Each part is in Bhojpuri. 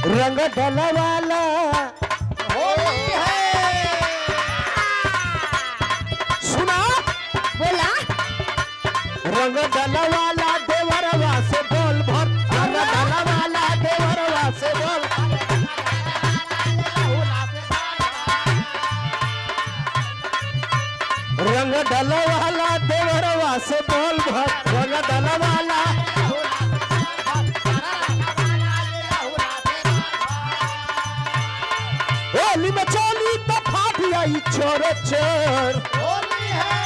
रंग डलवाला। होली है। सुना। बोला। रंग डलवाला देवरवा से बोल भर, रंग डलवाला देवरवा से बोल। रंग डलवाला देवरवा से बोल भर, रंग डलवाला। होली में चोली तो फाट आई चोर चोर। होली है।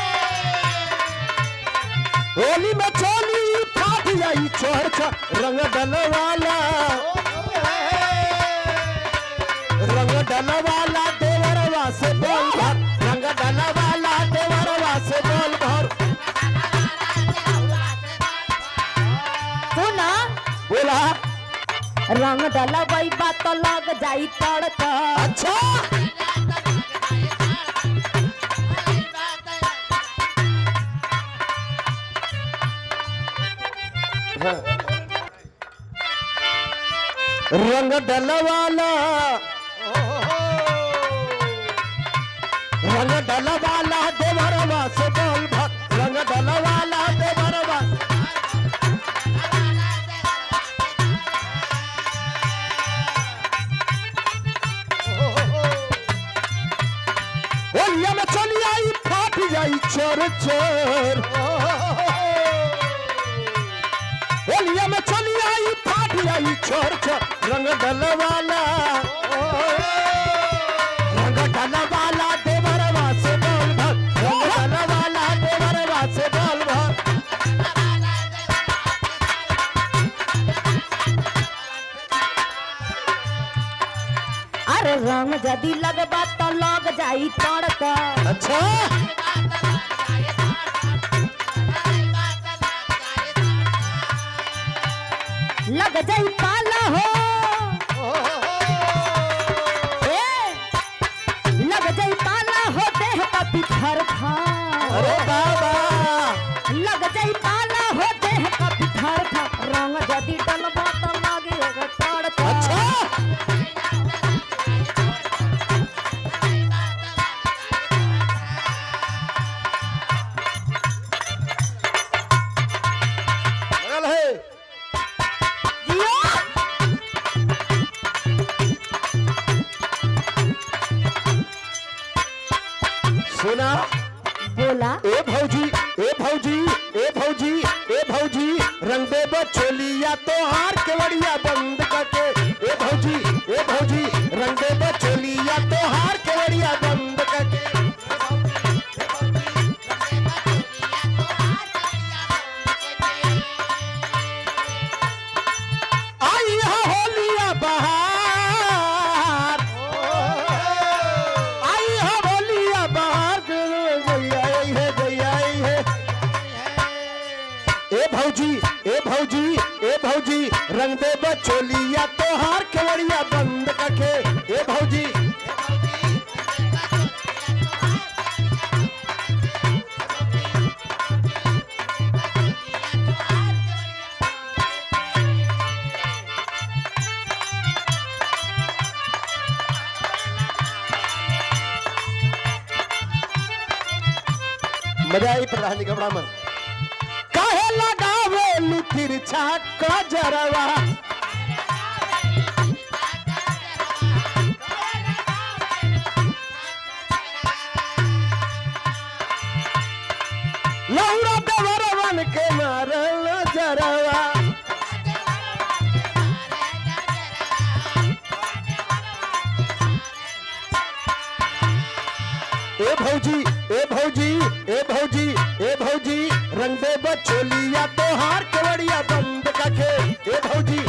होली में चोली फाट आई चोर चोर। रंग डलवाला, होली है। रंग डलवाला देवरवा से बोल भर, रंग डलवाला देवरवा से बोल भर। सुना। बोला। रंग डलवई बात लग जाई तड़का। अच्छा। रंग डलवाला, रंग डलवाला देवरवा से बोल भर, रंग डलवाला देवरवा। होलिया में चली आई फाट जाई चोर चोर। होलिया में चली आई फाट जाई चोर चोर। रंग डलवाला, रंग डलवाला देवरवा से बोल भर, रंग डलवाला देवरवा से बोल भर। अरे रंग जदी लगबा तो लग जाई तड़का। अच्छा। लग जाई पाला हो। ए, लग जाई पाला हो देह का पिथर खा। अरे बाबा। लग जाई पाला हो देह का पिथर खा। रंग जदी डलबा तो लागे तड़का। अच्छा। लगल है। जियो। सुना। बोला। ए भौजी, ए भौजी, ए भौजी, ए भौजी, रंग दे बचोलिया तोहार केवड़िया बंद करके। ए भौजी, ए भौजी, रंग दे बचोलिया तोहार केवड़िया बंद करके। आई है होलिया बहार, आई है होलिया बहार, गैया आई है, गैया आई है। ए भौजी, ए भौजी, ए भौजी, रंग दे बचोलिया तोहार केवड़िया बंद करके। ए भौजी। मजा आई प्रधान जी कपड़ा में काहे लगावे तिरछा कजरवा। लौरा देवरवन के मारल जरवा। ए भौजी, ए भौजी, ए भौजी, ए भौजी, रंग दे बचोलिया तोहार केवड़िया बंद करके। ए भौजी।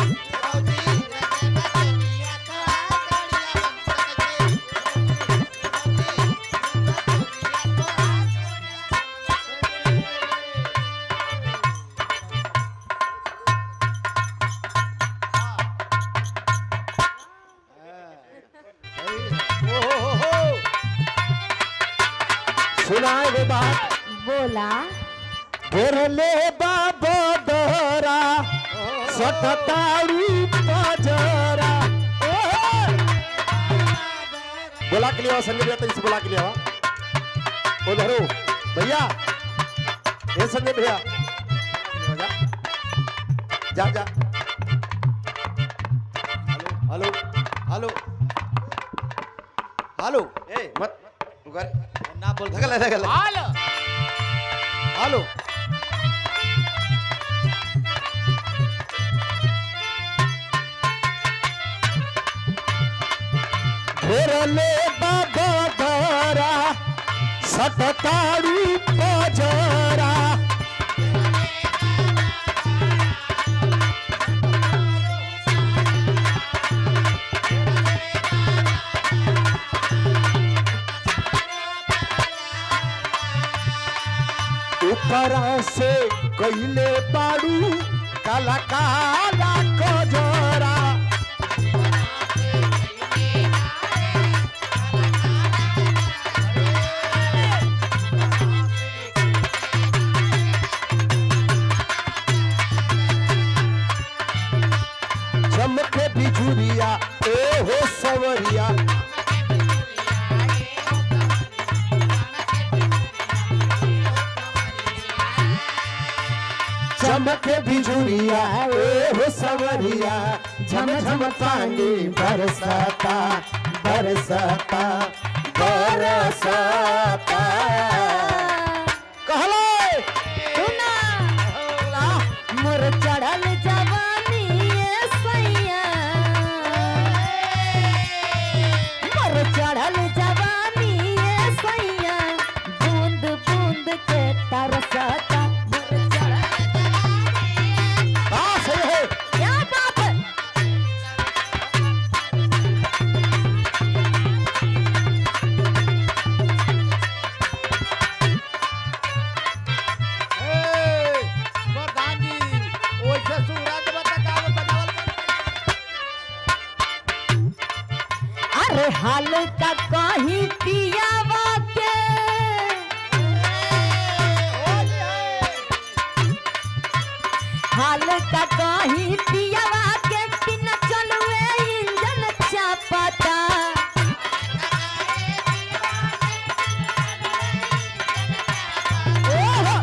सुनाए रे बात। बोला। घेरले बाबो दोरा सटतारू पजरा। बुला के लिया संजय भैया, तो बुला के लिया उधरो भैया, ये संजय भैया जा जा। हेलो हेलो हेलो ए मत कर ना बोल धगल धगल। हाल हेलो घेरले बाबा धारा सटतारू पजरा ऊपरा से कैले बारू काला काला कजरा। चमके बिजुरिया ए हो सवरिया, चमके बिजुरिया ए हो सवरिया, झम झम पानी बरसाता बरसाता बरसाता। कहले सुना मोर चढ़ल जवानी ए सैया, मोर चढ़ल जवानी ए सैया, बूंद बूंद के तरसता। मोर चढ़ल हाँ सही है। क्या बात है। ए प्रधान जी ओइसे सूरत बतावल बतावल। अरे हाल का कहीं पियावा के, हाल का कहीं पियावा के, बिना चलुए इंजन चापता। ओहो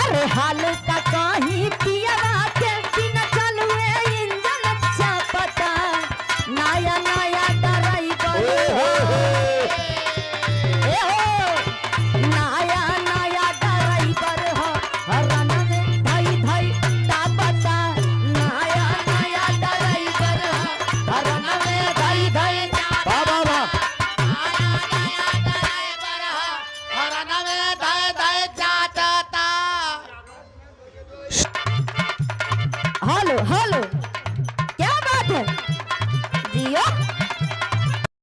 अरे हाल का कहीं पियावा के, बिना चलुए इंजन चापता। नया नया ड्राइवर ओ हो हो। ए हो, नया नया ड्राइवर हो, हरन में धई धई तापता। नया नया ड्राइवर हो, हरन में धई धई। वाह वाह वाह। Hello hello.